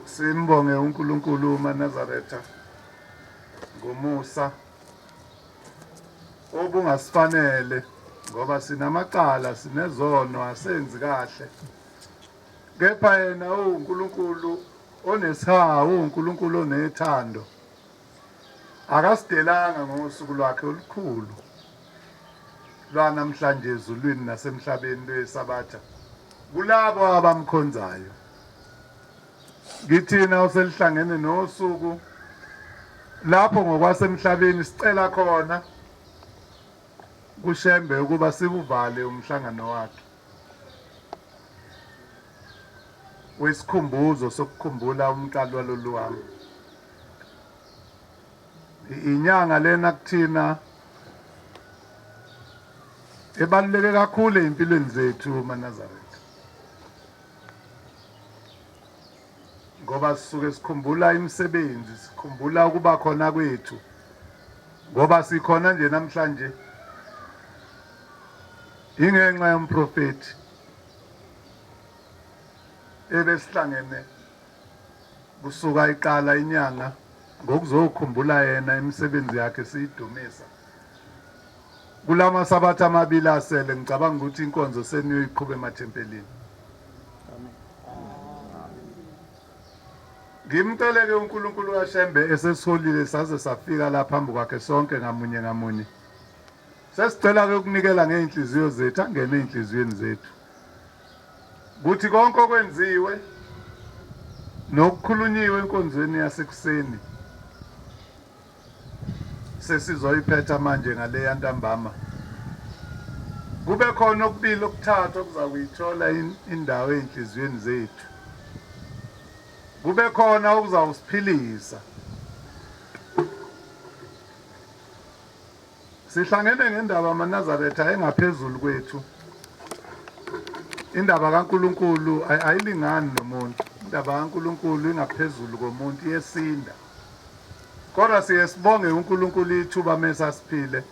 Simbonge uNkulunkulu uManazaretha ngomusa obungasifanele ngoba sinamacala, sinezono, asenzi kahle. Kepha yena uwuNkulunkulu onesihawu, uwuNkulunkulu onethando. Akasidelanga ngosuku lwakhe olukhulu lwanamhlanje ezulwini nasemhlabeni lweSabatha kulabo abamkhonzayo. Kithina oselihlangene nosuku lapho ngokwasemhlabeni sicela khona kuShembe ukuba siwuvale umhlangano wakhe wesikhumbuzo sokukhumbula umqali walolu hambo. Inyanga lena kuthina ebaluleke kakhulu ezimpilweni zethu maNazaretha, ngoba sisuke sikhumbula imisebenzi, sikhumbula ukuba khona kwethu, ngoba sikhona nje namhlanje ingenxa yomprofethi ebesihlangene Kusuka iqala inyanga ngokuzokhumbula yena imisebenzi yakhe siyidumisa. Kulama sabatha amabili asele ngicabanga ukuthi inkonzo seniyoyiqhuba emathempelini. Ngimceleke uNkulunkulu kaShembe esesiholile saze safika la phambi kwakhe sonke ngamunye ngamunye. Sesicela ke ukunikela ngey'nhliziyo zethu angene ey'nhliziyweni zethu. Kuthi konke okwenziwe nokukhulunyiwe enkonzweni yasekuseni sesizoyiphetha manje ngaleya ntambama, kube khona okubili okuthathu okuzakuyithola indawo ey'nhliziyweni zethu, kube khona okuzawusiphilisa. Sihlangene ngendaba amaNazaretha engaphezulu kwethu. Indaba kaNkulunkulu ayilingani nomuntu. Indaba kaNkulunkulu ingaphezulu komuntu, iyesinda. Kodwa siye sibonge uNkulunkulu ithuba mese asiphile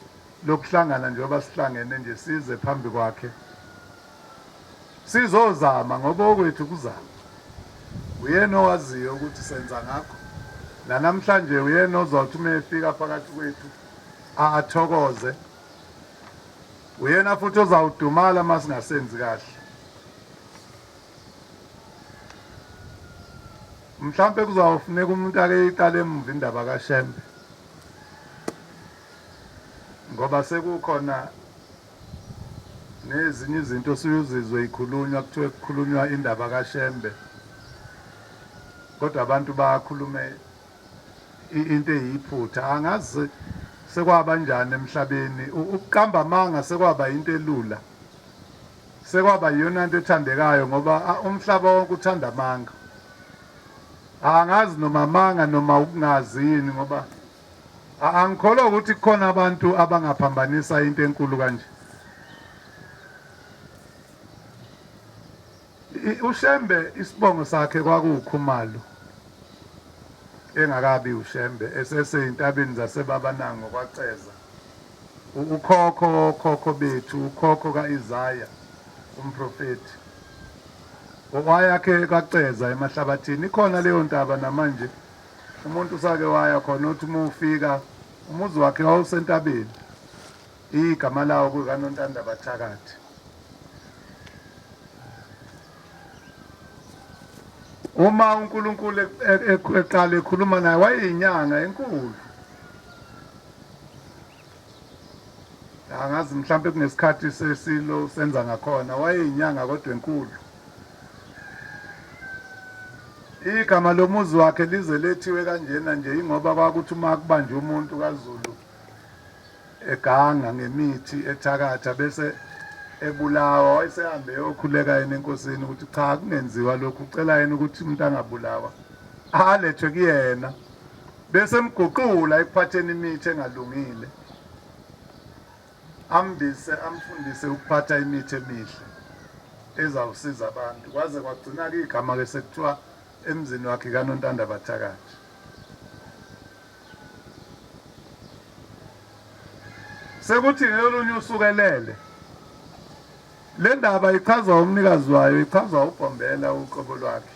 lokuhlangana njengoba sihlangene nje size phambi kwakhe. Sizozama ngoba okwethu kuzama. Uyena owaziyo ukuthi senza ngakho. Nanamhlanje uyena ozothi uma efika phakathi kwethu athokoze. Uyena futhi ozawudumala uma singasenzi kahle. Mhlampe kuzawufuneka umuntu ake iqale emuva indaba kaShembe. Ngoba sekukhona nezinye izinto osuyuzizwe ikhulunywa, kuthiwe kukhulunywa indaba kaShembe kodwa abantu bakhulume into eyiphutha. Angazi sekwabanjani emhlabeni, ukuqamba amanga sekwaba into elula, sekwaba iyona nto ethandekayo ngoba umhlaba wonke uthanda amanga. Angazi noma amanga noma ukungazi yini, ngoba angikholwa ukuthi kukhona abantu abangaphambanisa into enkulu kanje. UShembe isibongo sakhe kwakuwuKhumalo, engakabi uShembe, eseseyintabeni zaseBabanango kwaCeza. Ukhokho wokhokho bethu, ukhokho ka-Isaya umprofethi, owayakhe kwaCeza eMahlabathini. Ikhona leyo ntaba namanje, umuntu usake waya khona, uthi uma ufika umuzi wakhe wawusentabeni, igama lawo kukaNontanda Bathakathi. Uma uNkulunkulu eqala ekhuluma naye wayeyinyanga enkulu. Angazi mhlampe kunesikhathi sesilo senza ngakhona, wayeyinyanga kodwa enkulu. Igama lomuzi wakhe lize lethiwe kanjena nje ingoba kwakuthi uma kubanjwe umuntu kaZulu eganga ngemithi ethakatha bese ebulawa, wayesehambe eyokhuleka yena enkosini ukuthi cha, kungenziwa lokhu, ucela yena ukuthi umuntu angabulawa, alethwe kuyena bese emguqula ekuphatheni imithi engalungile, ambise amfundise ukuphatha imithi emihle ezawusiza abantu. Kwaze kwagcina-ke igama-ke sekuthiwa emzini wakhe kaNontanda Bathakathi. Sekuthi ngelunye usuku elele. Le ndaba ichazwa umnikazi wayo, ichazwa uBhombela uqobo lwakhe.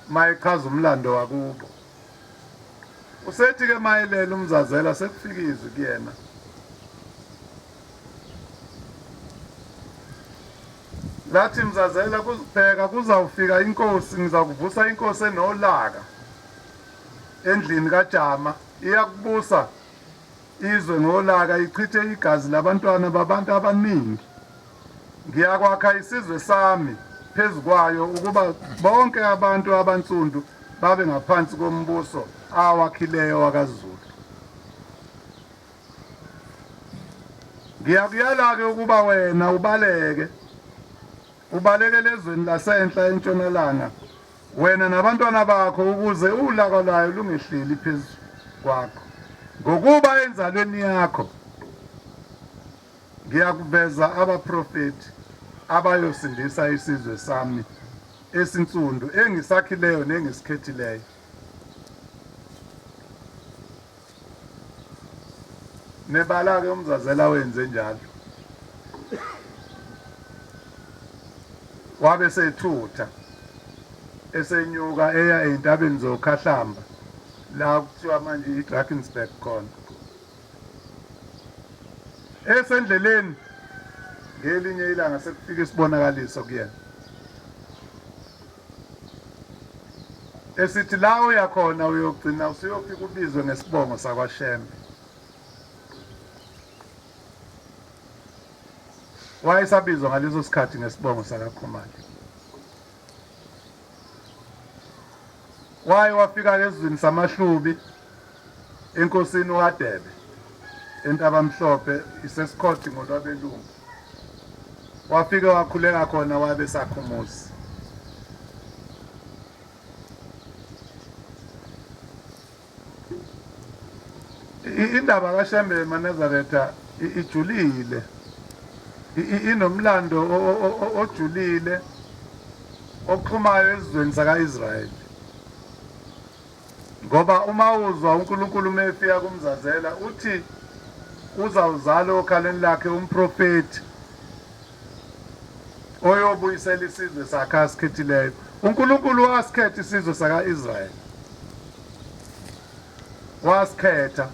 Mayechaza umlando wakubo. Usethi ke mayelele uMzazela sekufika izwi kuyena. Lathi Mzazela kuzibheka kuzawufika inkosi ngizakuvusa inkosi enolaka endlini kaJama iyakubusa izwe ngolaka ichithe igazi labantwana babantu abaningi. Ngiyakwakha isizwe sami phezu kwayo ukuba bonke abantu abansundu babe ngaphansi kombuso awakhileyo wakaZulu. Ngiyakuyala-ke ukuba wena ubaleke, ubalekele ezweni lasenhla entshonalanga, wena nabantwana bakho, ukuze ulaka lwayo lungehleli phezu kwakho, ngokuba enzalweni yakho ngiyakuveza abaprofethi abayosindisa isizwe sami esinsundu engisakhileyo nengisikhethileyo. Nebala-ke uMzazela wenze njalo. Wabe sethutha esenyuka eya ey'ntabeni zoKhahlamba la kuthiwa manje i-Drakensberg khona. Esendleleni ngelinye ilanga sekufika isibonakaliso kuyena esithi la uya khona uyogcina usuyofika ubizwe ngesibongo sakwaShembe. Wayesabizwa ngaleso sikhathi ngesibongo sakaKhumalo. Waye wafika ezweni samaHlubi enkosini uHadebe eNtabamhlophe isesikhothi ngolwabelungu. Wafike wakhuleka khona wabe sakhumuzi. Indaba kaShembe emaNazaretha ijulile, inomlando ojulile oxhumayo esizweni saka-Israyeli, ngoba uma uzwa uNkulunkulu uma efika kuMzazela uthi uzawuzala okhaleni lakhe umprofethi oyobuyisela isizwe sakhe asikhethileyo. UNkulunkulu wasikhetha isizwe saka-Israyeli, wasikhetha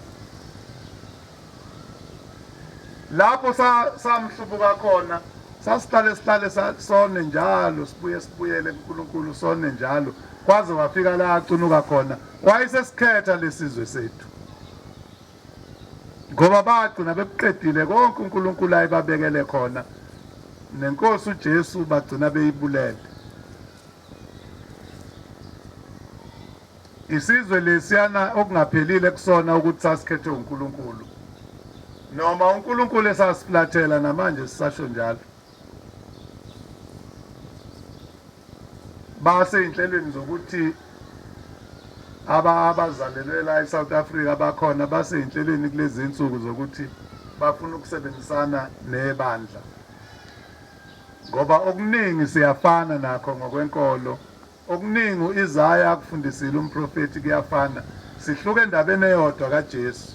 lapho samhlubuka khona sasihlale sihlale sone njalo sibuye sibuyele kuNkulunkulu sone njalo kwaze wafika la acunuka khona wayesesikhetha lesizwe sethu ngoba bagcina bekuqedile konke uNkulunkulu ayebabekele khona nenkosi uJesu bagcina beyibulele Isizwe lesiyana okungaphelile kusona ukuthi sasikhethwe uNkulunkulu noma uNkulunkulu esasiflathela namanje sisasho njalo. Basey'nhlelweni zokuthi abazalelwe la eSouth Africa bakhona basey'nhlelweni kulezi nsuku zokuthi bafuna ukusebenzisana nebandla ngoba okuningi siyafana nakho ngokwenkolo. Okuningi u-Isaya akufundisile umprofethi kuyafana. Sihluka endabeni eyodwa kaJesu.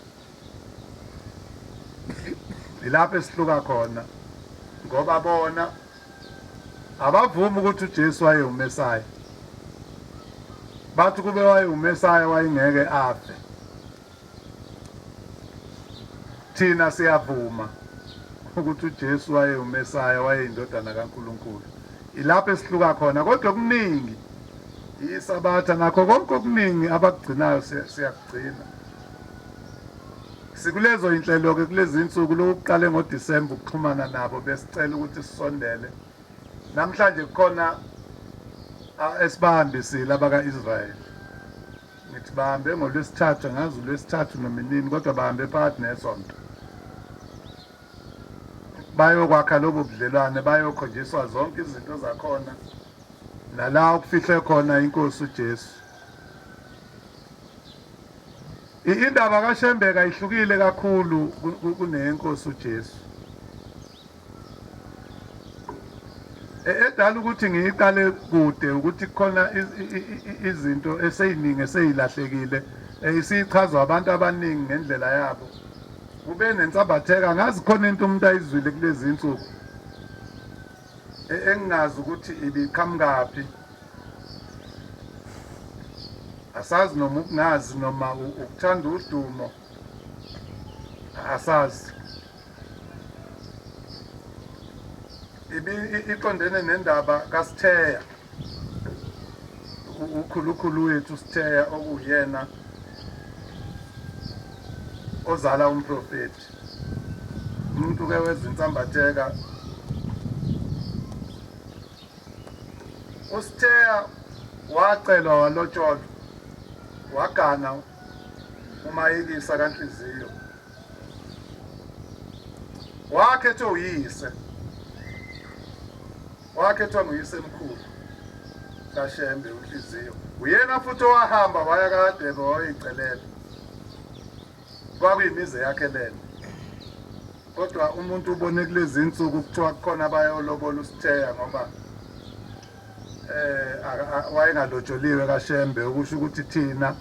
Yilapho esihluka khona ngoba bona abavumi ukuthi uJesu wayewuMesaya. Bathi kube wayewuMesaya wayengeke afe. Thina siyavuma ukuthi uJesu wayewuMesaya, wayeyindodana kaNkulunkulu. Ilapho esihluka khona, kodwa okuningi iSabatha nakho konke okuningi abakugcinayo siyakugcina. Sikulezo inhlelo-ke kulezi insuku lokuqale ngoDisemba ukuxhumana nabo besicela ukuthi sisondele. Namhlanje kukhona esibahambisile abaka-Israyeli. Ngithi bahambe ngoLwesithathu, angazi uLwesithathu noma inini, kodwa bahambe phakathi nesonto. Bayokwakha lobo budlelwane, bayokhonjiswa zonke izinto zakhona nala okufihlwe khona inkosi uJesu. Indaba kaShembe kayihlukile kakhulu kuneyenkosi uJesu. E, edala ukuthi ngiyiqale kude ukuthi kukhona izinto eseyiningi eseyilahlekile e, isichazwa abantu abaningi ngendlela yabo kube nensambatheka ngazi khona into umuntu ayizwile kulezi insuku e, engingazi ukuthi ibiqhamukaphi. Asazi noma ukungazi noma ukuthanda udumo, asazi. Ibi iqondene nendaba kaSitheya, ukhulukhulu wethu uSitheya okuyena ozala umprofeti. Umuntu ke wezinsambatheka uSitheya wacelwa walotsholwa wagana uMayikisa kaNhliziyo wakhethwa uyise wakhethwa nguyise mkhulu kaShembe uNhliziyo uyena futhi owahamba waya kaHadebe wayoyicelela kwakuyimize yakhe lena kodwa umuntu ubone kulezi insuku kuthiwa kukhona abayolobola uSitheya ngoba eh wayengalotsholiwe kaShembe ukusho ukuthi thina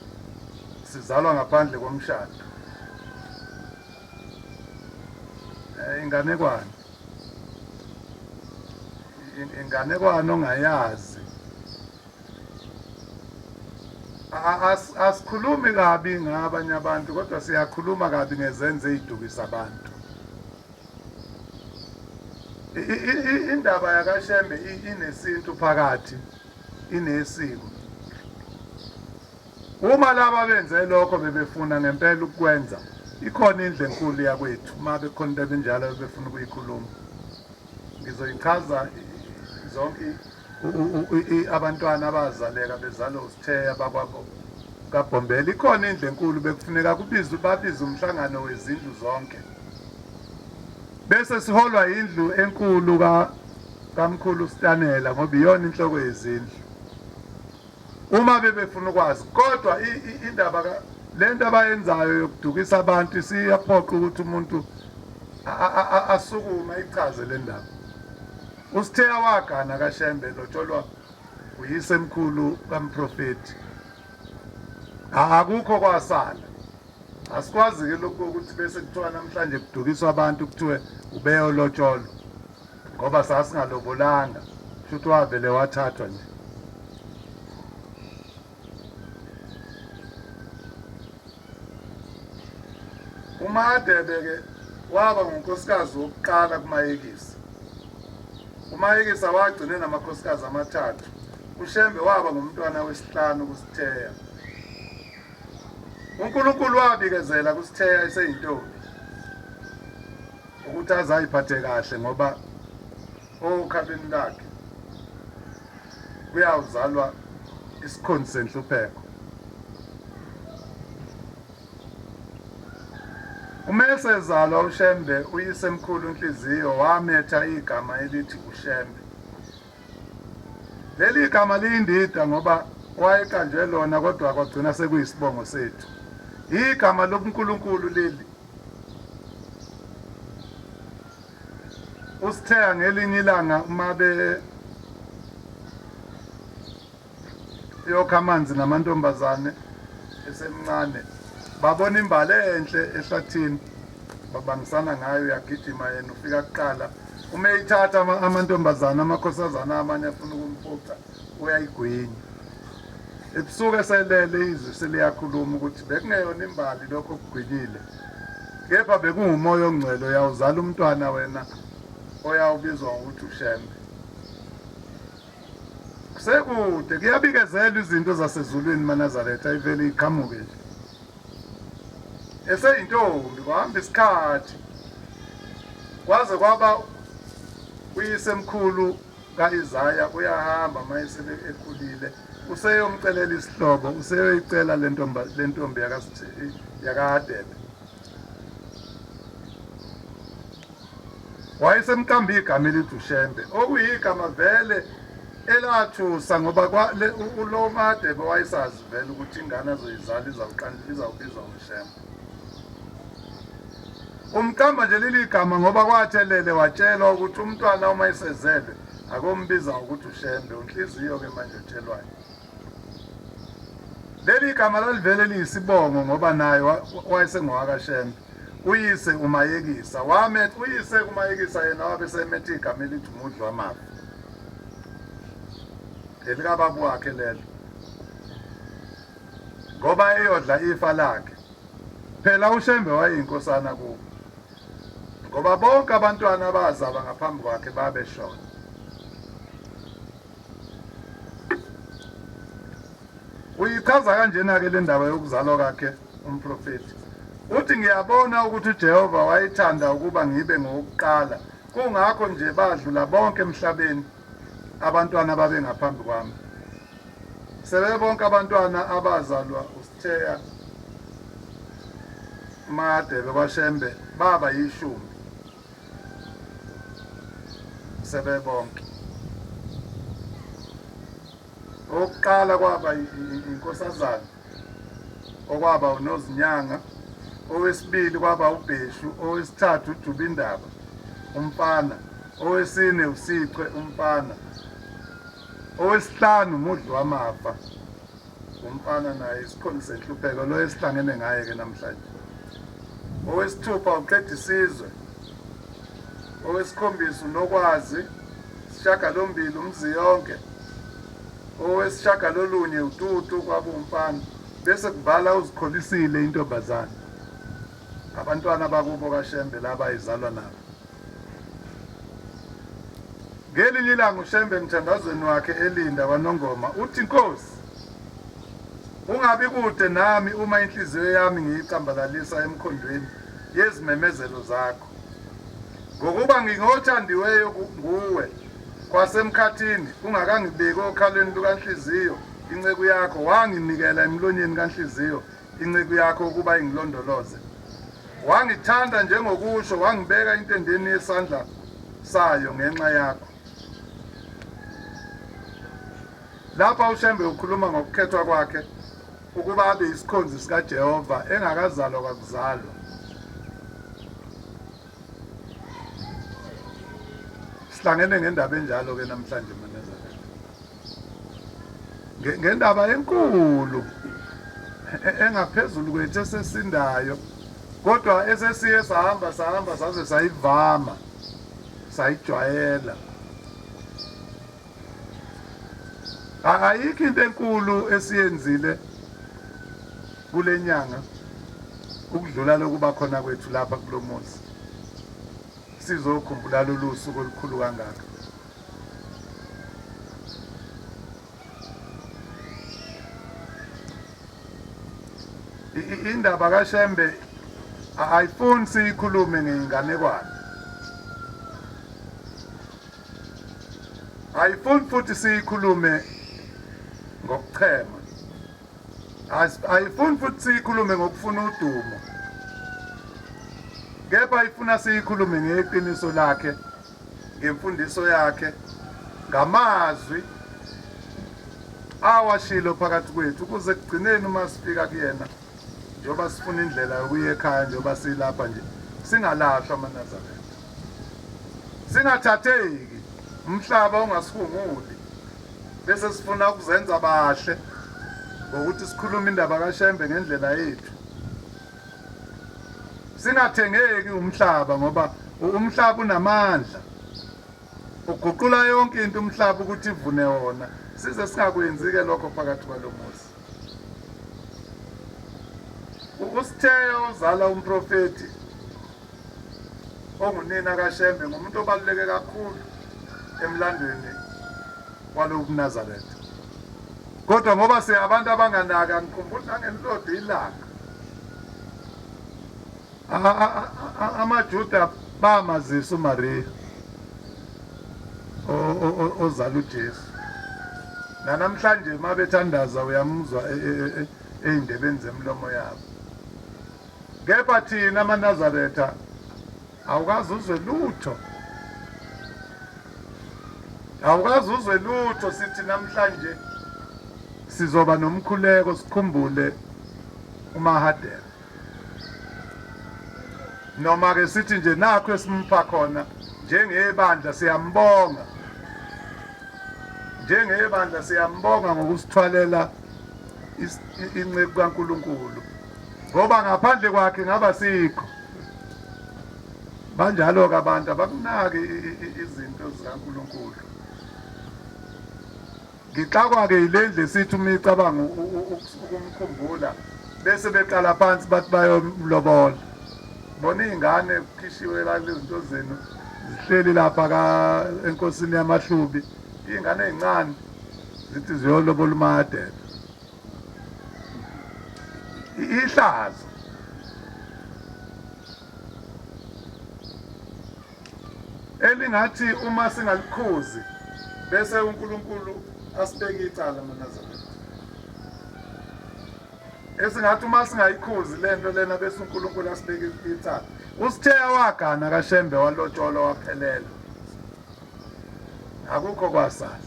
sizalwa ngaphandle komshado eh inganekwane inganekwane ongayazi Asikhulumi kabi ngabanye abantu kodwa siyakhuluma kabi ngezenzo ezidukisa abantu. Indaba yakaShembe inesintu phakathi, inesiko. Uma laba benze lokho bebefuna ngempela ukukwenza, ikhona indlu enkulu yakwethu uma bekhona into ebinjalo bebefuna ukuyikhuluma. Ngizoyichaza zonke abantwana abazaleka bezalwa uSitheya bakwabo kaBhombela. Ikhona indlu enkulu bekufuneka kubizwe babize umhlangano wezindlu zonke. Bese siholwa indlu enkulu ka kamkhulu Stanela ngoba iyona inhloko yezindlu. Uma bebefuna ukwazi kodwa indaba lento abayenzayo yokudukisa abantu isiyaphoqa ukuthi umuntu asukume ayichaze le ndaba. USitheya wagana kaShembe lotsholwa uyisemkhulu kamprofethi. Akukho kwasala. Asikwazi-ke lokhu ukuthi bese kuthiwa namhlanje kudukiswa abantu kuthiwe ubeyolotsholwa ngoba sasingalobolanga shuthi wavele wathathwa nje. UMadebe-ke waba ngunkosikazi wokuqala kuMayekisa. UMayekisa wagcina enamakhosikazi amathathu. UShembe waba ngumntwana wesihlanu kuSitheya. UNkulunkulu wabikezela kuSitheya eseyintombi ukuthi azayiphathe kahle ngoba okhalweni lakhe kuyawuzalwa isikhonzi senhlupheko. Uma esezalwa uShembe uyisemkhulu uNhliziyo wametha igama elithi uShembe. Leli gama liyindida ngoba wayeqanjwe lona kodwa kwagcina sekuyisibongo sethu. Igama lobuNkulunkulu leli. Usithenga ngelinye ilanga uma be yokha amanzi namantombazane esemncane babona imbali enhle ehlathini babangisana ngayo uyagijima yena ufika kuqala uma eyithatha amantombazane amakhosazana amanye afuna ukumphuca uyayigwinya ebusuku eselele izwi seliyakhuluma ukuthi bekungeyona imbali lokho okugwinyile kepha bekungumoya ongcwele uyawuzala umntwana wena oyawubizwa ngokuthi uShembe Kusekude kuyabikezelwa izinto zasezulwini maNazaretha ivele iqhamuke nje. Eseyintombi kwahamba isikhathi kwaze kwaba uyisemkhulu ka-Isaya uyahamba mayesele ekhulile useyomcelela isihlobo useyoyicela lentombi yakaHadebe. Wayesemqamba igama elithi uShembe okuyigama vele elathusa ngoba ulo Madebe wayesazi vele ukuthi ingane azoyizala izawubizwa ngoShembe. Umqamba nje leli gama ngoba kwathi elele watshelwa ukuthi umntwana uma esezelwe akombiza ngokuthi uShembe, unhliziyo-ke manje otshelwayo. Leli gama lalivele liyisibongo ngoba naye wayesengowakaShembe. Uyise uMayekisa wamet uyise kuMayekisa yena wabe semethe igama elithi uMudli wamafa. Elikababa wakhe lelo. ngoba eyodla ifa lakhe. Phela uShembe wayeyinkosana kubo. Ngoba bonke abantwana abazalwa ngaphambi kwakhe babeshona. Uyichaza kanjena-ke le ndaba yokuzalwa kwakhe umprofethi. Uthi ngiyabona ukuthi uJehova wayethanda ukuba ngibe ngowokuqala, kungakho nje badlula bonke emhlabeni abantwana ababengaphambi kwami. Sebebonke abantwana abazalwa uSitheya Madebe kwaShembe baba yishumi sebebonke. Owokuqala kwaba inkosazana okwaba uNozinyanga, owesibili kwaba uBheshu, owesithathu uJubindaba umfana, owesine uSichwe umfana, owesihlanu uMudli wamafa umfana naye isikhoni senhlupheko lo esihlangene ngaye ke namhlanje. Owesithupha uqeda isizwe, owesikhombisa uNokwazi, isishagalombili uMziyonke, owesishagalolunye uTutu kwakuwumfana, bese kuvala uZikholisile intombazane. Abantwana bakubo kaShembe laba ayizalwa nabo. Ngelinye ilanga uShembe emthandazweni wakhe elinda kwaNongoma uthi Nkosi ungabi kude nami uma inhliziyo yami ngiyicambalalisa emkhondweni yezimemezelo zakho. Ngokuba ngingothandiweyo nguwe kwasemkhathini ungakangibeki okhalweni lukanhliziyo inceku yakho wanginikela emlonyeni kanhliziyo inceku yakho ukuba ingilondoloze. Wangithanda njengokusho wangibeka intendeni yesandla sayo ngenxa yakho. Lapha uShembe ukhuluma ngokukhethwa kwakhe ukuba abe isikhonzi sikaJehova engakazalwa kwakuzalwa. Sihlangene ngendaba enjalo ke namhlanje maNazaretha. Ngendaba enkulu engaphezulu kwethu esesindayo kodwa esesiye sahamba sahamba saze sayivama sayijwayela. Ayikho into enkulu esiyenzile kule nyanga ukudlula lokuba khona kwethu lapha kulo muzi sizokhumbula lolu suku olukhulu kangaka. Indaba kaShembe ayifuni siyikhulume ngeyinganekwane. Ayifuni futhi siyikhulume ngokuchema. Ayifuni futhi siyikhulume ngokufuna udumo. Kepha ifuna siyikhulume ngeqiniso lakhe, ngemfundiso yakhe, ngamazwi awashilo phakathi kwethu ukuze kugcineni uma sifika kuyena njengoba sifuna indlela yokuya ekhaya njengoba silapha nje singalahlwa amaNazaretha. Singathatheki umhlaba ungasihunguli bese sifuna ukuzenza bahle ngokuthi sikhulume indaba kaShembe ngendlela yethu. Singathengeki umhlaba ngoba umhlaba unamandla. Uguqula yonke into umhlaba ukuthi ivune wona. Size singakwenzi-ke lokho phakathi kwalo muzi. USitheya ozala umprofethi ongunina kaShembe ngumuntu obaluleke kakhulu emlandweni walobu buNazaretha. Kodwa ngoba singabantu abanganaki angikhumbuli nangelilodwa ilanga amaJuda bamazisa uMariya ozala uJesu. Nanamhlanje uma bethandaza uyamuzwa e, e, e, ey'ndebeni zemilomo yabo. Kepha thina amaNazaretha awukaze uzwe lutho. Awukaze uzwe lutho sithi namhlanje sizoba nomkhuleko sikhumbule uMahadebe. Noma ke sithi nje nakho esimupha khona njengebandla siyambonga. Njengebandla siyambonga ngokusithwalela inceku kaNkulunkulu. Ngoba ngaphandle kwakhe ngaba sikho. Banjalo-ke abantu abakunaki izinto zikaNkulunkulu. Ngixakwa-ke yile ndlu esithi uma icabanga ukumkhumbula bese beqala phansi bathi bayomlobola. Bona iy'ngane kukhishiwe la kulezi zinto zenu zihleli lapha ka enkosini yamaHlubi, iy'ngane ey'ncane zithi ziyolobola uMahadebe. Ihlazo. Elingathi uma singalikhuzi bese uNkulunkulu asibeke icala maNazaretha. Esingathi uma singayikhuzi lento lena bese uNkulunkulu asibeke icala. Usithe wagana kaShembe walotsholwa waphelela. Akukho kwasala.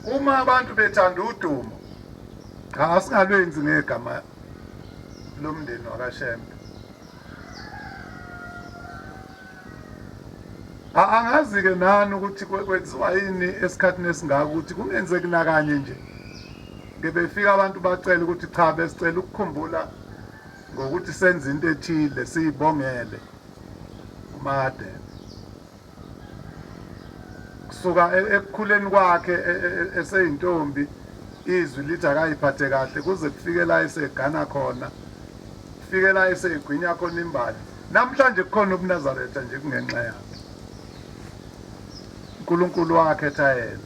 Uma abantu bethanda udumo, cha asingalwenzi ngegama lomndeni wakaShembe. Angazi-ke nani ukuthi kwenziwa yini esikhathini esingaka ukuthi kungenzeki nakanye nje ke befika abantu bacela ukuthi cha besicela ukukhumbula ngokuthi senze into ethile siyibongele uMahadebe. Kusuka ekukhuleni kwakhe eseyintombi izwi lithi akayiphathe kahle kuze kufike la esegana khona kufike la esegwinya khona imbali namhlanje kukhona ubuNazaretha nje kungenxa yakhe uNkulunkulu wakhetha yena.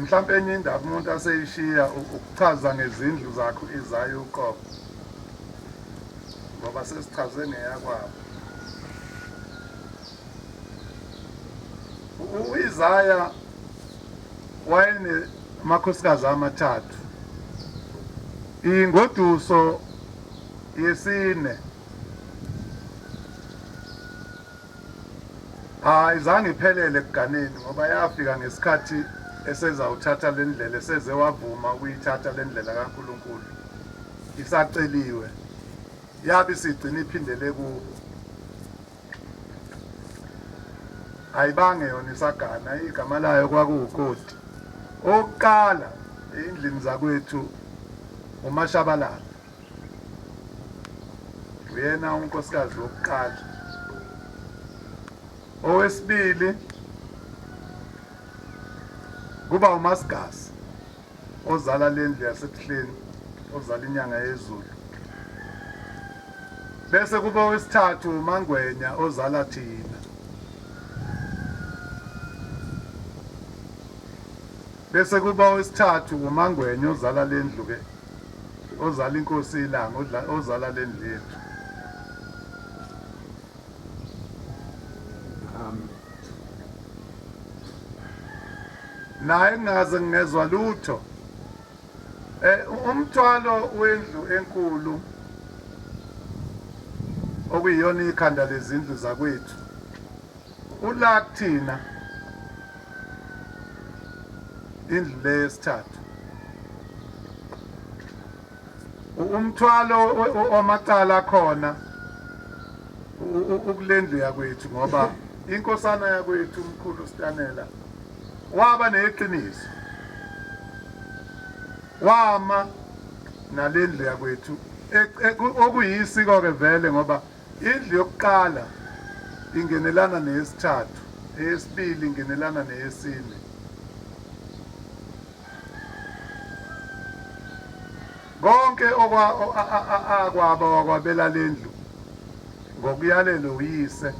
Mhlampe enye indaba umuntu aseyishiya ukuchaza ngezindlu zakho izayo uqobo ngoba sesichaze ngeyakwabo. U-Isaya wayenemakhosikazi amathathu. Ingoduso yesine Ayizange iphelele ekuganeni ngoba yafika ngesikhathi esezawuthatha le ndlela, eseze wavuma ukuyithatha le ndlela kaNkulunkulu isaceliwe, yabe isigcina iphindele kubo. Ayibange yona isagana, igama layo kwakuwukoti. Owokuqala eyindlini zakwethu uMashabalala. Uyena unkosikazi wokuqala. Owesibili kuba uMasigasi ozala lendlu yaseBuhleni ozala inyanga yezulu. Bese kuba owesithathu uMangwenya ozala thina. Bese kuba owesithathu uMangwenya ozala lendlu ke ozala inkosi ilanga ozala lendlu yethu. Naye ngingaze ngingezwa lutho. Eh umthwalo wendlu enkulu okuyiyona ikhanda lezindlu zakwethu ula kuthina indlu le yesithathu umthwalo wamacala akhona ukulendlu yakwethu ngoba inkosana yakwethu umkhulu Stanela waba neqiniso wama nalendlu yakwethu e, e, okuyisiko-ke vele ngoba Indlu yokuqala ingenelana neyesithathu, eyesibili ingenelana neyesine. Konke akwaba wakwabela lendlu ngokuyalelwe uyise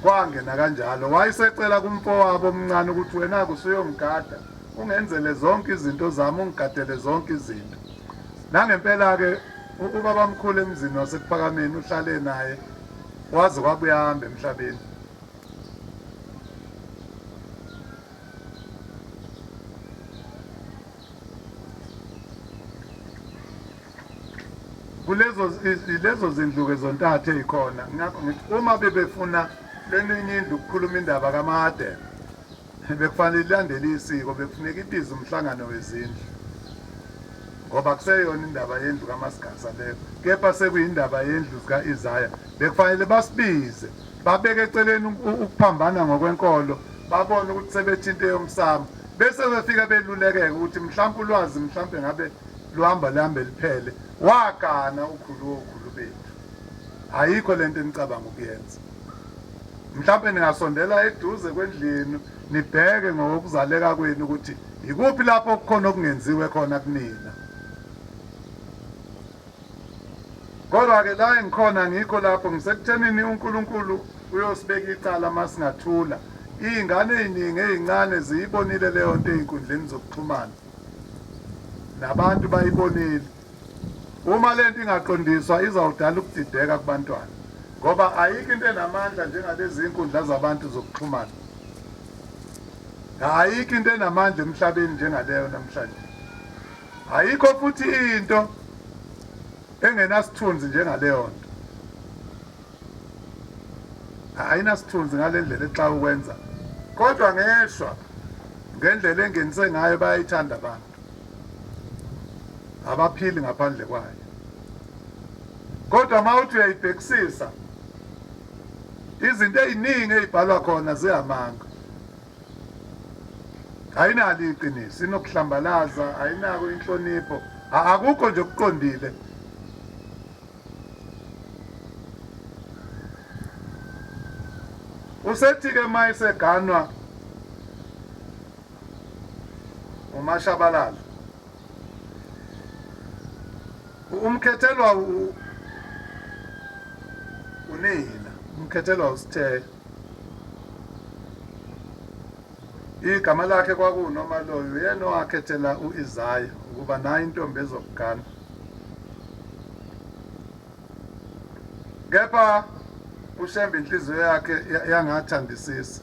kwangena kanjalo. Wayesecela kumfowabo omncane ukuthi wena-ke usuyongigada ungenzele zonke izinto zami ungigadele zonke izinto. Nangempela-ke Ubabamkhulu emzini waseKuphakameni uhlale naye waze wabuya ahamba emhlabeni. Kulezo lezo zindlu-ke zontathu ey'khona ngakho ngithi uma bebefuna leninye indlu ukukhuluma indaba kaMahadebe Bekufanele ilandele isiko, bekufuneka ibize umhlangano wezindlu ngoba kuseyona indaba yendlu kaMasigasa leyo, kepha sekuyindaba yendlu zika-Isaya. Bekufanele basibize, babeke eceleni ukuphambana ngokwenkolo, babone ukuthi sebethinta eyomsamo, bese befika belulekeke ukuthi mhlampe ulwazi mhlampe ngabe luhamba luhambe liphele. Wagana ukhulu wokhulu bethu, ayikho lento enicabanga ukuyenza. Mhlawumbe ningasondela eduze kwendlu yenu nibheke ngokuzaleka kwenu ukuthi yikuphi lapho okukhona okungenziwe khona kunina. Kodwa-ke la engikhona ngikho lapho ngisekuthenini uNkulunkulu uyosibeka icala uma singathula. Iy'ngane ey'ningi ey'ncane ziyibonile leyo nto ey'nkundleni zokuxhumana. Nabantu bayibonile. Uma le nto ingaqondiswa izawudala ukudideka kubantwana ngoba ayikho into enamandla njengalezi zinkundla zabantu zokuxhumana. Ayikho into enamandla emhlabeni njengaleyo namhlanje. Ayikho futhi into engenasithunzi njengaleyo nto. Ayinasithunzi ngale ndlela exa ukwenza, kodwa ngeshwa ngendlela engenise ngayo bayayithanda abantu, abaphili ngaphandle kwayo. Kodwa uma uthi uyayibhekisisa izinto ey'ningi ey'bhalwa khona ziyamanga. Ayinalo iqiniso, inokuhlambalaza, ayinako inhlonipho, akukho nje okuqondile. Usethi-ke uma eseganwa uMashabalala, umkhethelwa unina, umkhethelwa uSithele. Igama lakhe kwakuwuNomaloyi, uyena owakhethela u-Isaya ukuba nayo intombi ezokugana. Kepha uShembe inhliziyo yakhe yangathandisisa,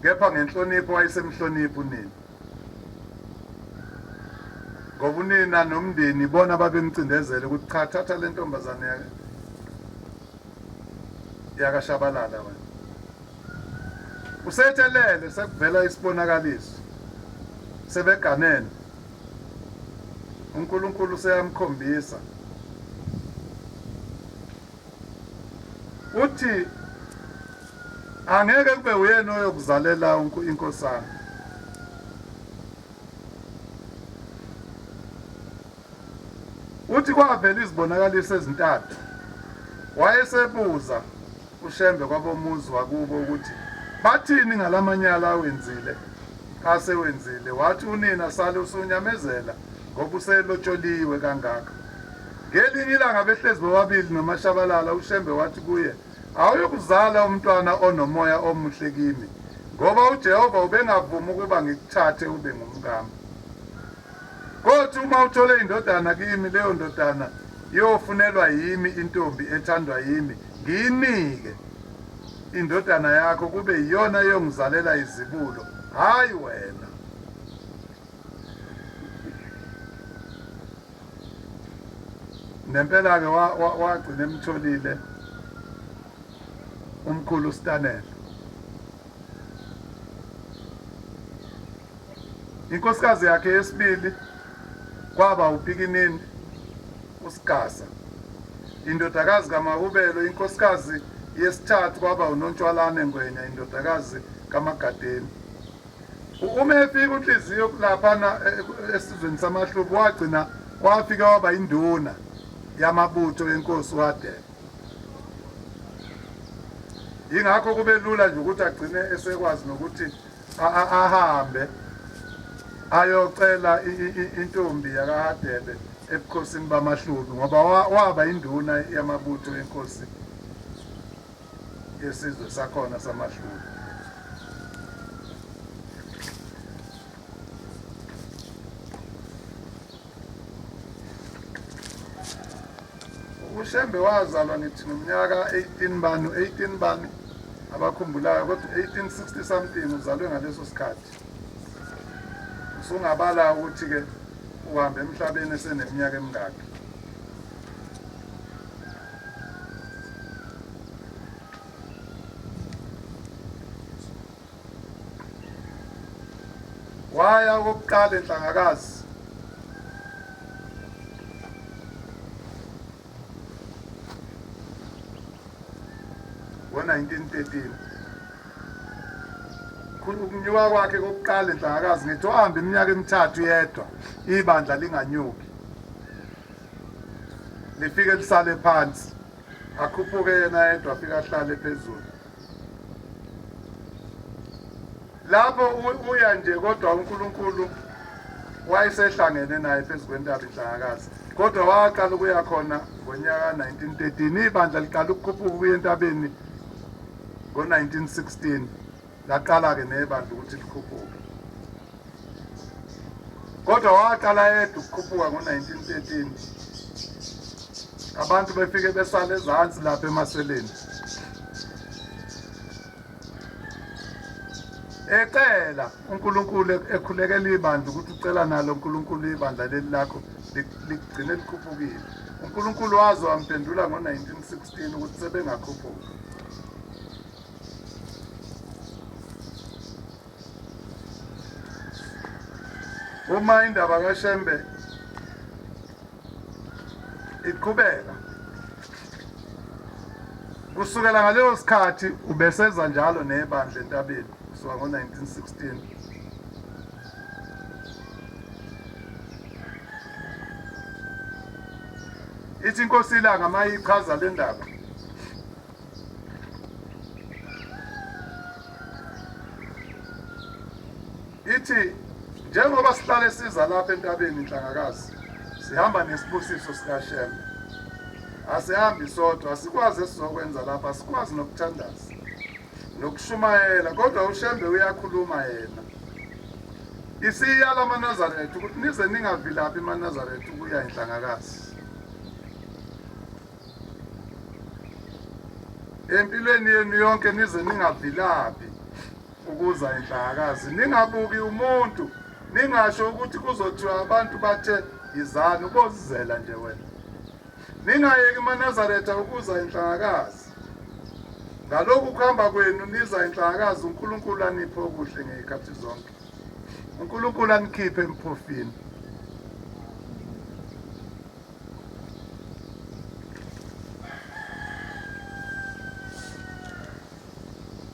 kepha ngenhlonipho wayesemhlonipha unina. Ngoba unina nomndeni ibona babemcindezela ukuthi cha, thatha le ntombazane yakaShabalala wena. Usethelele sekuvela isibonakaliso sebeganene. uNkulunkulu useyamkhombisa uthi angeke kube uyena oyokuzalela inkosana. Uthi kwavela izibonakaliso ezintathu. Wayesebuza uShembe kwabomuzi wakubo ukuthi bathini ngalamanyala awenzile asewenzile. Wathi unina sale usunyamezela ngoba uselotsholiwe kangaka. Ngelinye ilanga behlezi bobabili noMashabalala uShembe wathi kuye awuyukuzala umntwana onomoya omuhle kimi ngoba uJehova ubengavumi ukuba ngikuthathe ube ngumkami. Kothi uma uthole indodana kimi, leyo ndodana iyofunelwa yimi intombi ethandwa yimi, ngiyinike indodana yakho kube yiyona eyongizalela izibulo, hhayi wena. Nempela-ke wagcina emtholile umkhulu Stanel. Inkosikazi yakhe yesibili kwaba uPikinini uSigasa, indodakazi kaMahubelo. Inkosikazi yesithathu kwaba uNontshwalane Ngwenya, indodakazi kaMagadeni. Uma efika uNhliziyo laphana esizweni samaHlubi wagcina wafika waba induna yamabutho yenkosi uHadebe. Yingakho kube lula nje ukuthi agcine esekwazi nokuthi ahambe ayocela intombi yakaHadebe ebukhosini bamaHlubi ngoba waba induna yamabutho yenkosi yesizwe sakhona samaHlubi. UShembe wazalwa ngithi ngomnyaka 18 bani 18 bani abakhumbulayo kodwa 1860 something uzalwe ngaleso sikhathi. Usungabala ukuthi ke uhambe emhlabeni eseneminyaka emingaki. Waya okokuqala eNhlangakazi ngo-1913. Ukunyuka kwakhe kokuqala eNhlangakazi ngithi wahamba iminyaka emithathu yedwa ibandla linganyuki, lifike lisale phansi, akhuphuke yena yedwa afike ahlale phezulu. Lapho uya nje kodwa uNkulunkulu wayesehlangene naye phezu kwentaba iNhlangakazi. Kodwa waqala ukuya khona ngonyaka 1913. Ibandla liqala ukukhuphuka ukuya entabeni ngo-1916. Laqala-ke nebandla ukuthi likhuphuke. Kodwa waqala yedwa ukukhuphuka ngo-1913. Abantu befike besale ezansi lapha emaseleni. Ecela uNkulunkulu ekhulekela ibandla ukuthi ucela nalo uNkulunkulu ibandla leli lakho ligcine likhuphukile. uNkulunkulu waze wamphendula ngo-1916 ukuthi sebengakhuphuka. Uma indaba kaShembe iqhubeka kusukela ngaleyo sikhathi ubeseza njalo nebandla entabeni kusuka ngo-1916. Ithi inkosi iLanga mayichaza le ndaba ithi njengoba sihlale siza lapha entabeni inhlangakazi sihamba nesibusiso sikaShembe asihambi sodwa asikwazi esizokwenza lapha asikwazi nokuthandaza nokushumayela kodwa uShembe uyakhuluma yena isiyala amaNazaretha ukuthi nize ningavilaphi amaNazaretha ukuya inhlangakazi empilweni yenu yonke nize ningavilaphi ukuza inhlangakazi ningabuki umuntu ningasho ukuthi kuzothiwa abantu bathe yizani ubozizela nje wena ningayeki amaNazaretha ukuza inhlangakazi ngalokhu kuhamba kwenu niza inhlangakazi uNkulunkulu aniphe okuhle ngezikhathi zonke uNkulunkulu anikhiphe emphofini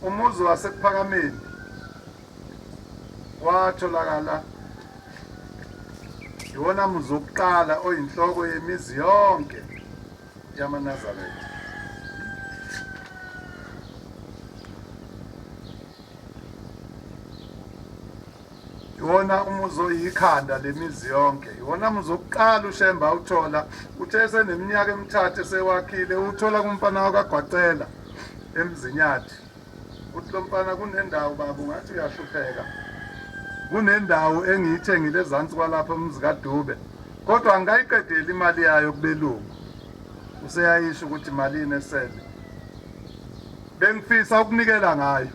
Umuzi waseKuphakameni watholakala iwona muzi wokuqala oyinhloko yemizi yonke yamaNazaretha. Iwona umuzi oyikhanda lemizi yonke. Iwona muzi wokuqala uShembe awuthola. Uthe eseneminyaka emithathu esewakhile uthola kumfana wakwaGwacela eMzinyathi. Uthi lo mfana kunendawo baba ungathi uyahlupheka. Kunendawo engiyithengile ezansi kwalapha umuzi kaDube. Kodwa angikayiqedeli imali yayo kubelungu. Useyayisho ukuthi malini esele. Bengifisa ukunikela ngayo.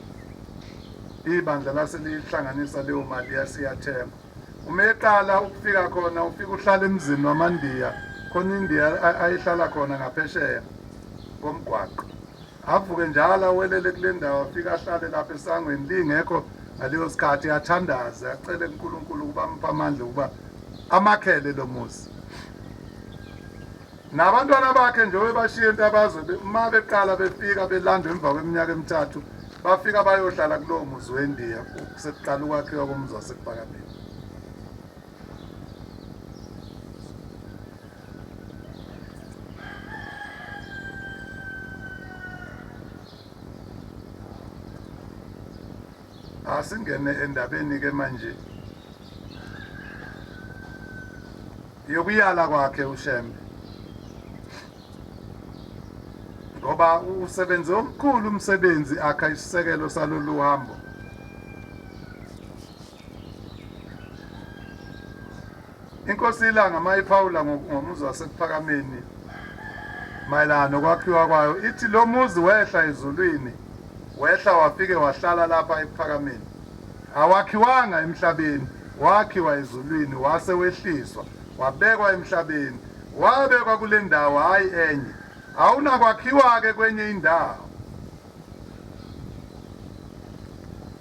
Ibandla lase liyihlanganisa leyo mali yasiyathenga. Uma eqala ukufika khona ufika uhlala emzini wamaNdiya, khona iNdiya ayihlala khona ngaphesheya komgwaqo. Avuke njalo awelele kule ndawo afike ahlale lapha esangweni lingekho ngaleyo sikhathi athandaze acele kuNkulunkulu ukuba amuphe amandla ukuba amakhele lo muzi. Nabantwana bakhe nje webashiya entabazwe uma beqala befika belandwa emva kweminyaka emithathu bafika bayohlala kulowo muzi weNdiya sekuqala ukwakhiwa komuzi waseKuphakameni. Asingene endabeni ke manje yokuyala kwakhe uShembe ngoba usebenze omkhulu umsebenzi akha isisekelo salolu hambo. Inkosi iLanga mayiphawula ngomuzi waseKuphakameni mayelana nokwakhiwa kwayo ithi lo muzi wehla ezulwini wehla wafike wahlala lapha eKuphakameni awakhiwanga emhlabeni wakhiwa ezulwini wase wehliswa wabekwa emhlabeni wabekwa kule ndawo hhayi enye awunakwakhiwa-ke kwenye indawo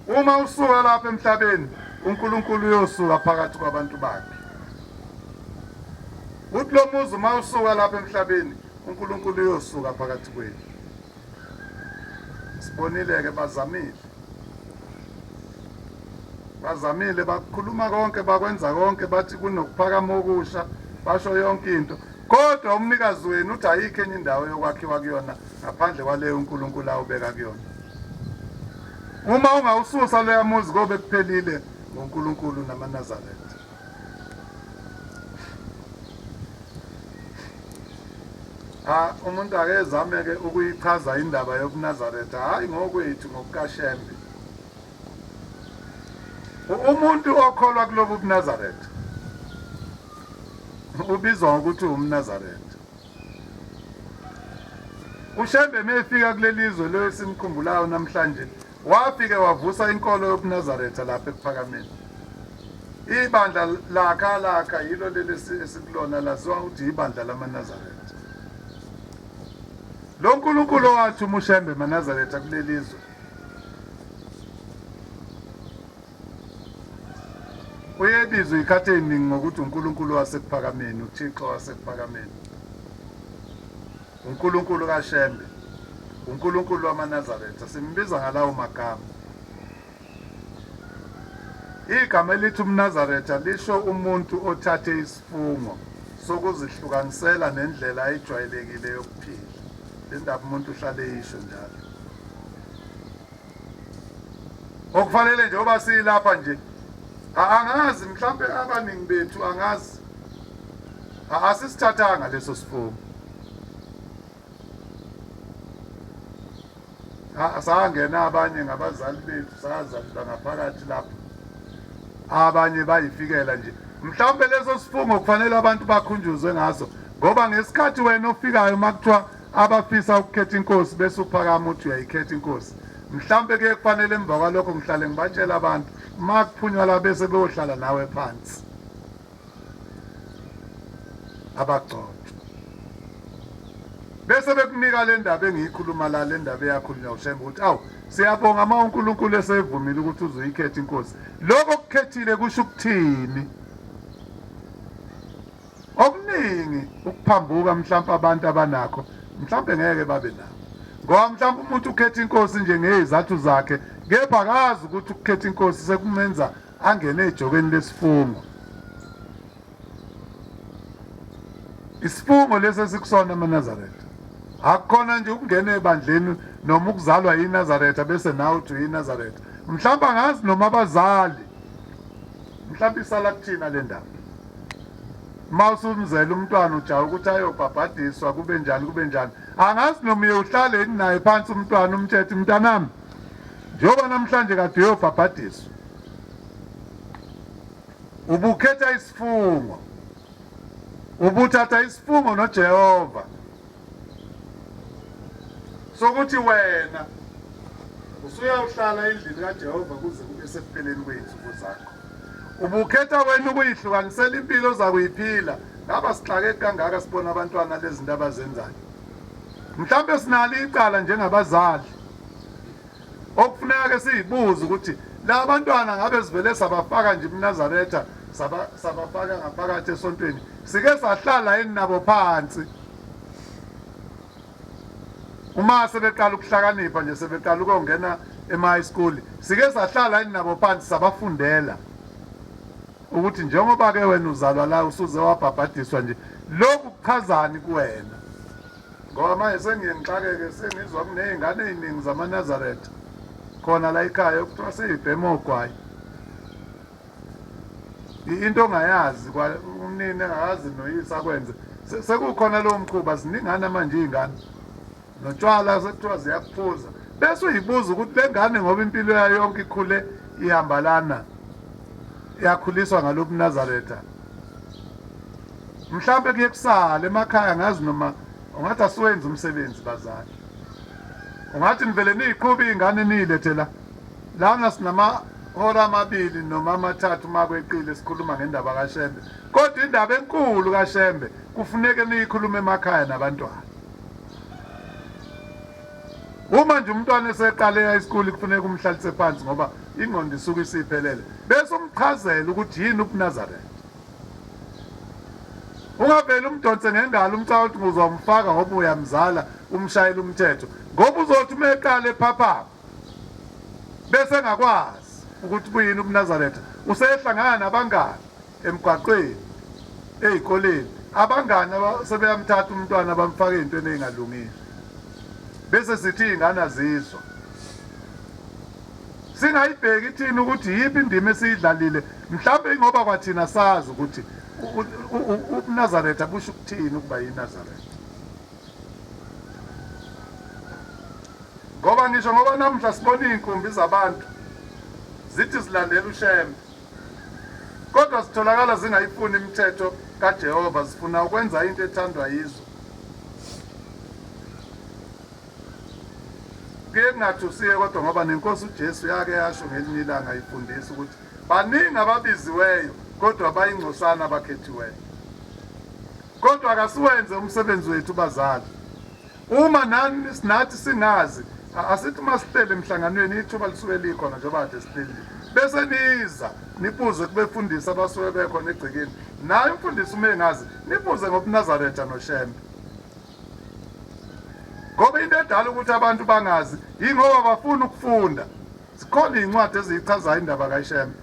Uma usuka lapha emhlabeni, uNkulunkulu uyosuka phakathi kwabantu bakhe. Uthi lo muzi uma usuka lapha emhlabeni, uNkulunkulu uyosuka phakathi kwenu. Sibonile-ke bazamile. Bazamile bakhuluma konke bakwenza konke bathi kunokuphakama okusha basho yonke into. Kodwa umnikazi wenu uthi ayikho enye indawo yokwakhiwa kuyona ngaphandle kwaleyo uNkulunkulu awubeka kuyona. Uma ungawususa loya muzi kobe kuphelile ngoNkulunkulu namaNazaretha. Ha umuntu akezame ke ukuyichaza indaba yobuNazaretha hayi ngokwethu ngokukaShembe. Umuntu okholwa kulobu buNazaretha ubizwa ngokuthi umNazaretha. UShembe mefika kuleli zwe lo esimkhumbulayo namhlanje wafike wavusa inkolo yobuNazaretha lapha ekuphakameni. Ibandla lakhe alakha yilo leli esikulona laziwa ukuthi ibandla lamaNazaretha. Lo Nkulunkulu owathuma uShembe emaNazaretha kuleli zwe Uyebizwa ikhathi eziningi ngokuthi uNkulunkulu wasekuphakameni, uThixo wasekuphakameni, uNkulunkulu kaShembe, uNkulunkulu wamaNazaretha, simbiza ngalawo magama. Igama elithi umNazaretha lisho umuntu othathe isifungo sokuzihlukanisela nendlela ejwayelekile yokuphila. Le ndaba umuntu uhlale eyisho njalo. Okufanele njengoba silapha nje angazi mhlampe abaningi bethu angazi asisithathanga leso sifungo. Sangena abanye ngabazali bethu sazalelwa ngaphakathi lapho abanye bayifikela nje mhlawumbe leso sifungo kufanele abantu bakhunjuzwe ngaso ngoba ngesikhathi wena ofikayo uma kuthiwa abafisa ukukhetha inkosi bese uphakama uthi uyayikhetha inkosi mhlawumbe kuye kufanele emva kwalokho ngihlale ngibatshela abantu uma kuphunywa la bese beyohlala nawe phansi abagcotshwa bese bekunika le ndaba engiyikhuluma la le ndaba eyakhulunywa uShembe ukuthi awu siyabonga uma uNkulunkulu esevumile ukuthi uzoyikhetha inkosi lokho okukhethile kusho ukuthini Okuningi ukuphambuka mhlampe abantu abanakho mhlampe ngeke babe nakho ngoba mhlampe umuntu ukhetha inkosi nje ngezathu zakhe kepha akazi ukuthi ukukhetha inkosi sekumenza angene ejokeni lesifungo. Isifungo lesi esikusona amaNazaretha akukhona nje ukungena ebandleni noma ukuzalwa yiNazaretha bese nawe uthi uyiNazaretha. Mhlawumbe angazi noma abazali mhlawumbe isala kuthina le ndaba. Uma usumzela umntwana ujaha ukuthi ayobhabhadiswa kube njani kube njani angazi noma uye uhlale yini naye phansi umntwana umtshethe mntanami njengoba namhlanje kade uyobhabhadiswa ubukhetha isifungo ubuthatha isifungo noJehova sokuthi wena usuyawuhlala endlini kaJehova kuze kube sekupheleni kwey'nsuku zakho. Ubukhetha wena ukuyihlukanisela impilo oza kuyiphila. Ngaba sixakeki kangaka sibona abantwana lezi zinto abazenzayo. Mhlawumbe sinalo icala njengabazali okufuneka ke siyibuze ukuthi la bantwana ngabe sivele sabafaka nje eMnazaretha sabafaka ngaphakathi esontweni sike sahlala yini nabo phansi uma sebeqala ukuhlakanipha nje sebeqala ukuyongena ema-high school sike sahlala yini nabo phansi sabafundela ukuthi njengoba ke wena uzalwa la usuze wabhabhadiswa nje lokhu kuchazani kuwena ngoba manje sengiye ngixakeke sengizwa kuney'ngane ey'ningi zamaNazaretha khona la ekhaya okuthiwa seyibhema ogwayi into ongayazi umnini engakazi noyise akwenze sekukhona lowo mkhuba ziningana manje iy'ngane notshwala sekuthiwa ziyakuphuza bese uyibuza ukuthi le ngane ngoba impilo yayo yonke ikhule ihamba lana yakhuliswa ngalobuNazaretha mhlawumbe kuye kusale emakhaya ngazi noma ungathi asiwenzi umsebenzi bazali ungathi nivele niyiqhube iy'ngane niyilethe la lana sinamahora amabili noma amathathu uma kweqile sikhuluma ngendaba kaShembe kodwa indaba enkulu kaShembe kufuneke niyikhulume emakhaya nabantwana uma nje umntwana eseqale eya isikole kufuneka umhlalise phansi ngoba ingqondo isuke isiphelele bese umchazela ukuthi yini ubuNazaretha ungavele umdonse ngengalo umcaba ukuthi nguzomfaka ngoba uyamzala umshayela umthetho ngoba uzothi uma eqala ephaphama bese engakwazi ukuthi kuyini ubuNazaretha usehlangana nabangani emgwaqweni ey'koleni abangani sebeyamthatha umntwana bamfake ey'ntweni ey'ngalungile bese sithi iy'ngane azizwa. Singayibheki thina ukuthi yiphi indima esiyidlalile, mhlawumbe ingoba kwathina sazi ukuthi ubuNazaretha busho ukuthini ukuba yiNazaretha. Ngoba ngisho ngoba namuhla sibona iy'nkumbi zabantu zithi zilandela uShembe, kodwa zitholakala zingayifuni imithetho kaJehova, zifuna ukwenza into ethandwa yizo. Kuye kungathusiye kodwa ngoba nenkosi uJesu yake yasho ngelinye ilanga ifundisa ukuthi baningi ababiziweyo kodwa bayingcosana abakhethiweyo. Kodwa akasiwenze umsebenzi wethu bazali. Uma nani nathi singazi asithi uma sihleli emhlanganweni ithuba lisuke likhona njengoba kade sihleli bese niza nibuze kubefundisi abasuke bekhona egcekeni naye umfundisi uma engazi nibuze ngobuNazaretha noShembe. Ngoba into edala ukuthi abantu bangazi yingoba bafuna ukufunda. Zikhona iy'ncwadi eziyichazayo indaba kaShembe.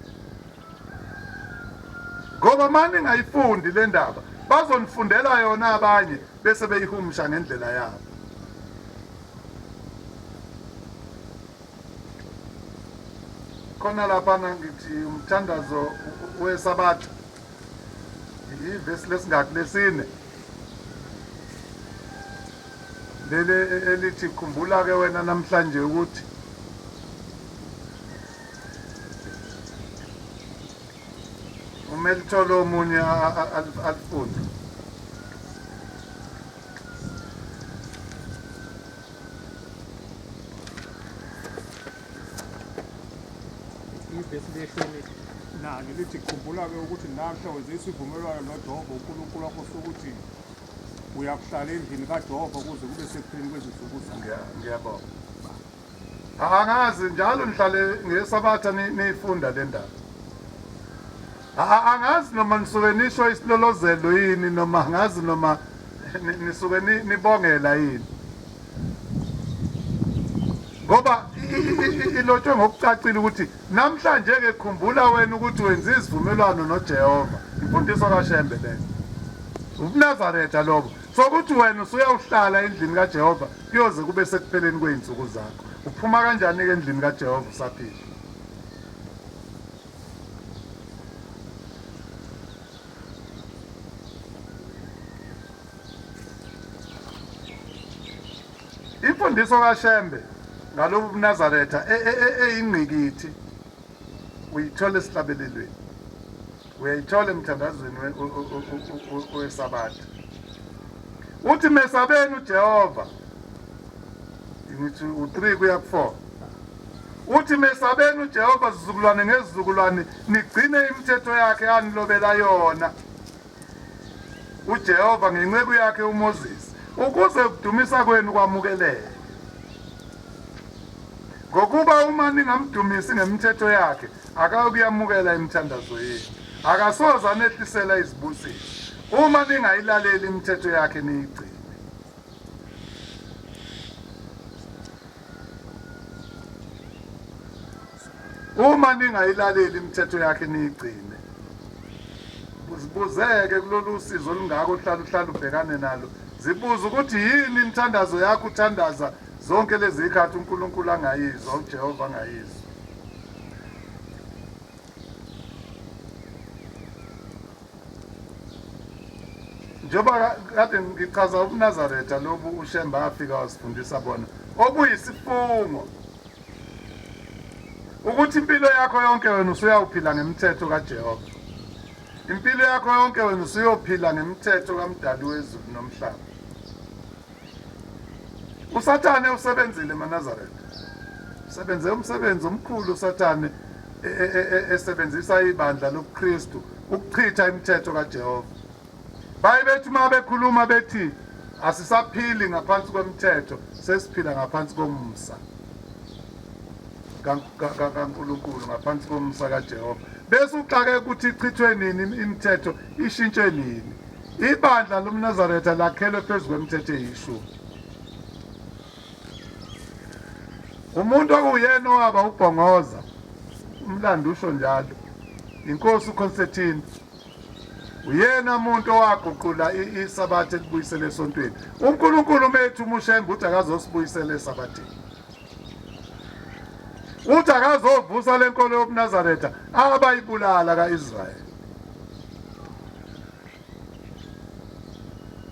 Ngoba uma ningayifundi le ndaba bazonifundela yona abanye bese beyihumusha ngendlela yabo. Khona laphana ngithi umthandazo weSabatha ivesi lesingaki lesine leli elithi khumbula ke wena namhlanje ukuthi uma elithola omunye alifunde. Ivesi leshumi nane lithi khumbula-ke ukuthi namhla wenze isivumelwano noJehova uNkulunkulu wakho sokuthi uyakuhlala endlini kaJehova kuze kube sekupheleni kwezinsuku zakho. Ngiyabonga. Angazi njalo nihlale ngeSabatha niyifunda le ndaba. Angazi noma nisuke nisho isilolozelo yini noma angazi noma nisuke nibongela yini. Ngoba ilotshwe ngokucacile ukuthi namhlanje ke khumbula wena ukuthi wenza izivumelwano noJehova. Imfundiso kaShembe leyo. UbuNazaretha lobo. Sokuthi wena usuyawuhlala endlini kaJehova kuyoze kube sekupheleni kwey'nsuku zakho. Uphuma kanjani-ke endlini kaJehova usaphila? Imfundiso kaShembe ngalobu buNazaretha e, e, e, eyingqikithi uyithola esihlabelelweni, uyayithola emthandazweni weSabatha. Uthi mesabeni uJehova, ngithi u-3 kuya ku-4. Uthi mesabeni uJehova zizukulwane ngezizukulwane, nigcine imithetho yakhe anilobela yona uJehova ngenceku yakhe uMoses, ukuze ukudumisa kwenu kwamukeleke. Ngokuba uma ningamdumisi ngemithetho yakhe, akayokuyamukela imithandazo yenu, akasoze anehlisela izibusiso uma ningayilaleli imithetho yakhe niyigcine. Uma ningayilaleli imithetho yakhe niyigcine, uzibuzeke kulolu sizo olungaka ohlala uhlala ubhekane nalo, zibuze ukuthi yini imithandazo yakho uthandaza zonke lezi zikhathi uNkulunkulu angayizwa, uJehova angayizwa. Njengoba kade ngichaza ubuNazaretha lobu uShembe afika wasifundisa bona obuyisifungo ukuthi impilo yakho yonke wena usuyawuphila ngemithetho kaJehova. Impilo yakho yonke wena usuyophila ngemithetho kaMdali wezulu nomhlaba. USathane usebenzile emaNazaretha. Usebenze umsebenzi omkhulu uSathane e, e, e, esebenzisa ibandla lobuKristu ukuchitha imithetho kaJehova. Baye bethi uma bekhuluma bethi asisaphili ngaphansi kwemithetho sesiphila ngaphansi komusa kaNkulunkulu ngaphansi komusa kaJehova. Bese uxake ukuthi ichithwe nini imithetho ishintshe nini. Ibandla lomNazaretha lakhelwe phezu kwemithetho eyishumi. Umuntu okuwuyena owaba ubhongoza, umlando usho njalo, inkosi uConstantine uyena muntu owaguqula isabatha elibuyisele esontweni. UNkulunkulu uma ethi umushembe uthi akazosibuyisela esabatheni. Uthi akazovusa lenkolo yobuNazaretha abayibulala kaIsrayeli.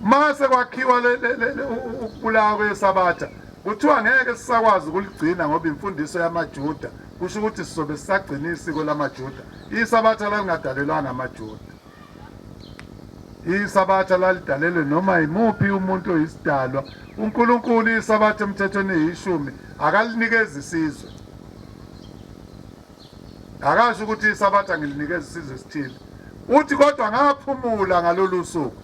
Mase kwakhiwa ukubulawa kweSabatha kuthiwa ngeke sisakwazi ukuligcina ngoba imfundiso yamaJuda kusho ukuthi sizobe sisagcina isiko lamaJuda. ISabatha lalingadalelwanga amaJuda. ISabatha lalidalelwe noma yimuphi umuntu oyisidalwa. UNkulunkulu iSabatha emthethweni eyishumi akalinikezi isizwe. Akasho ukuthi iSabatha ngilinikeza isizwe esithile. Uthi kodwa ngaphumula ngalolu suku.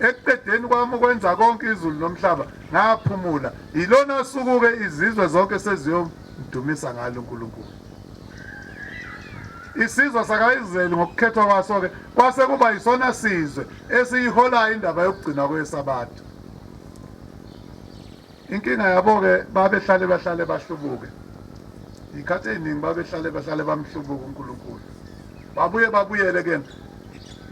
Ekuqedeni kwami ukwenza konke izulu nomhlaba ngaphumula. Yilona suku-ke izizwe zonke seziyomdumisa ngalo uNkulunkulu. Isizwe sakaIsrayeli ngokukhethwa kwaso-ke kwase kuba yisona sizwe esiyiholayo indaba yokugcinwa kweSabatha. Inkinga yabo-ke babehlale bahlale bahlubuke. Iy'khathi ey'ningi babehlale bahlale bamhlubuka uNkulunkulu. Babuye babuyele kuyena.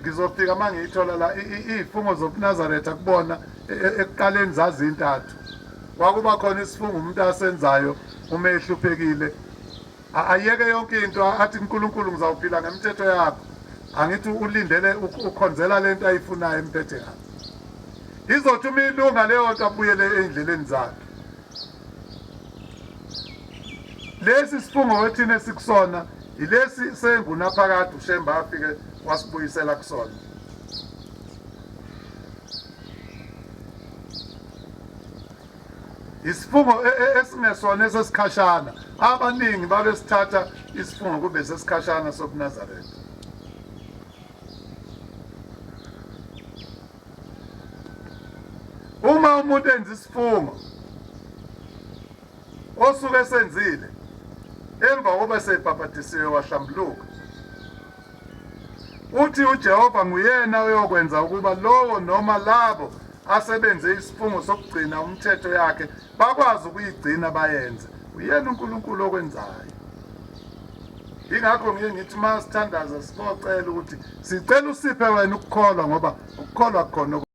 Ngizofika uma ngiyithola la iy'fungo zobuNazaretha kubona e, e, ekuqaleni zazintathu. Kwakuba khona isifungo umuntu asenzayo uma ehluphekile ayeke yonke into athi uNkulunkulu ngizawuphila ngemithetho yakho angithi ulindele ukhonzela lento ayifunayo emphethe kabi izothi uma ilunga leyo nto abuyele ey'ndleleni zakhe lesi sifungo wethina esikusona yilesi sengunaphakade uShembe afike wasibuyisela kusona Isifungo e, e, esingesona esesikhashana. Abaningi babesithatha isifungo kube sesikhashana sobuNazaretha. Uma umuntu enza isifungo osuke esenzile emva kokuba sebhabhadisiwe wahlambuluka Uthi uJehova nguyena oyokwenza ukuba lowo noma labo asebenze isifungo sokugcina umthetho yakhe bakwazi ukuyigcina bayenze. Uyena uNkulunkulu okwenzayo. Ingakho ngiye ngithi uma sithandaza sibocela ukuthi sicela usiphe wena ukukholwa ngoba ukukholwa kukhona.